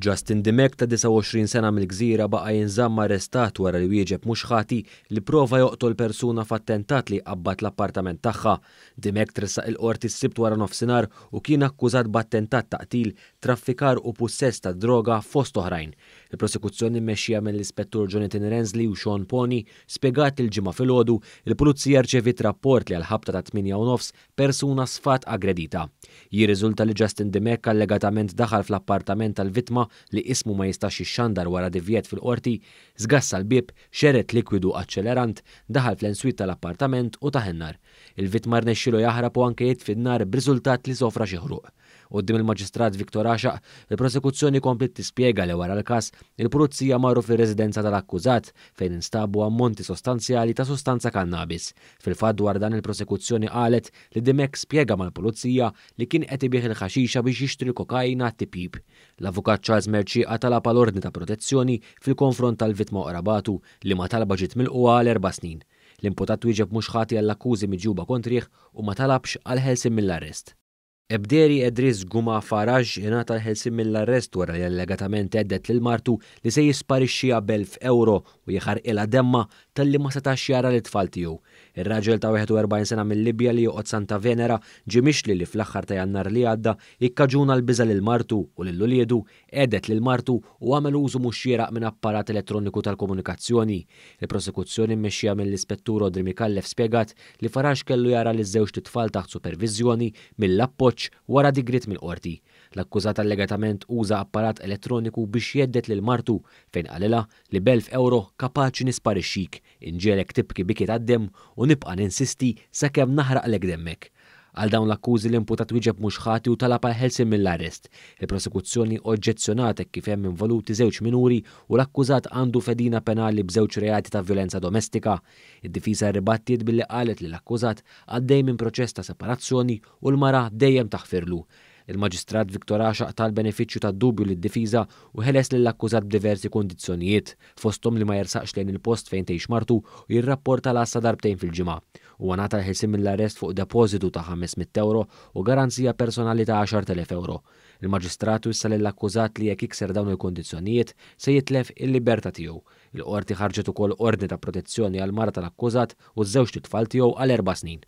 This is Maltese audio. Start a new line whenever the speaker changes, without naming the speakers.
Justin Dimech ta' 29 sena mill-Gżira baqa' jinżamm arrestat wara li wieġeb mhux ħati li prova joqtol persuna f'attentat li jqabbad l-appartament tagħha. Dimech tressaq il-Qorti s-Sibt waranofsinhar u kien akkużat b'attentat ta' qtil, traffikar u pussess ta' droga fost oħrajn. Il-prosekuzzjoni mmexxija mill-Ispettur Jonathan Rensley u Sean Poni spjegat li l-Ġimgħa filgħodu il-Pulizija rċeviet rapport li għall-ħabta ta' 8:30 persuna sfat aggredita. Jirriżulta li Justin Dimech allegatament daħal fl-appartament tal-vittma li ismu ma jistax jixxandar wara divjett fil-qorti, żgassa l-bieb, xerred likwidu aċċelerant, daħal fl-ensuite tal-appartament u tah in-nar. Il-vittma rnexxielu jaħrab u anke jitfi n-nar b'riżultat li sofra xi ħruq. Quddiem il-Maġistrat Victor Għaxaq, il-prosekuzzjoni kompliet tispjega li wara l-każ, il-Pulizija marru fir-residenza tal-akkużat fejn instabu ammonti sostanzjali ta' sustanza kannabis. Fil-fatt dwar dan il-prosekuzzjoni qalet li Dimech spjega mal-Pulizija li kien qed ibigħ il-ħaxixa biex jixtri l-kokaina għat-tipjip. L-Avukat Charles Mercieca talab għal ordni ta' protezzjoni fil-konfront tal-vittma u qrabatu, liema talba ġiet milqugħa għal 4 snin. L-imputat wieġeb mhux ħati għall-akkużi miġjuba kontrih u ma talabx għall-ħelsien mill-arrest. Ebderi Edris Guma Faraj ingħata l-ħelsien mill-arrest wara li allegatament hedded lil martu li se jisparixxiha b'1000 euro u jaħarqilha demma talli ma setax jara l-tfal tiegħu. Ir-raġel ta' 41 sena mill-Libja li joqgħod Santa Venera ġie mixli li fl-aħħar ta' Jannar li għadda ikkaġuna l-biża lil martu u lil uliedu, hedded lil martu u għamel użu mhux xieraq minn apparat elettroniku tal-komunikazzjoni. Il-prosekuzzjoni mmexxija mill-Ispettur Audrey Micallef spjegat li Faraj kellu jara li żewġt itfal taħt supervizjoni mill-appoġġ wara digriet mill-qorti. L-akkużat allegatament uża apparat elettroniku biex jhedded lil martu fejn qalilha li b'1000 euro kapaċi nisparixxik, inġiegħlek tibki biki tad-dem u nibqa' ninsisti sakemm naħraqlek demmek. Għal dawn l-akkużi l-imputat wieġeb mhux ħati u talab għal ħelsien mill-arrest. Il-prosekuzzjoni oġġezzjonat kif hemm involuti żewġ minuri u l-akkużat għandu fedina penali b'żewġ reati ta' violenza domestika. Id-difiża ribattiet billi qalet li l-akkużat għaddej minn proċess ta' separazzjoni u l-mara dejjem taħfirlu. Il-Maġistrat Victor Għaxaq ta l-benefiċċju tad-dubju lid-difiża u ħeles lill-akkużat b'diversi kundizzjonijiet, fosthom li ma jersaqx lejn il-post fejn tgħix martu u jirrapporta l-għassa darbtejn fil-ġimgħa. Huwa ngħata l-ħelsien mill-arrest fuq depożitu ta' 500 euro u garanzija personali ta' 10,000 euro. Il-Maġistrat wissa lill-akkużat li jekk jikser dawn il-kundizzjonijiet se jitlef il-libertà tiegħu. Il-qorti ħarġet ukoll ordni ta' protezzjoni għal mara tal-akkużat u ż-żewġt itfal tiegħu għal 4 snin.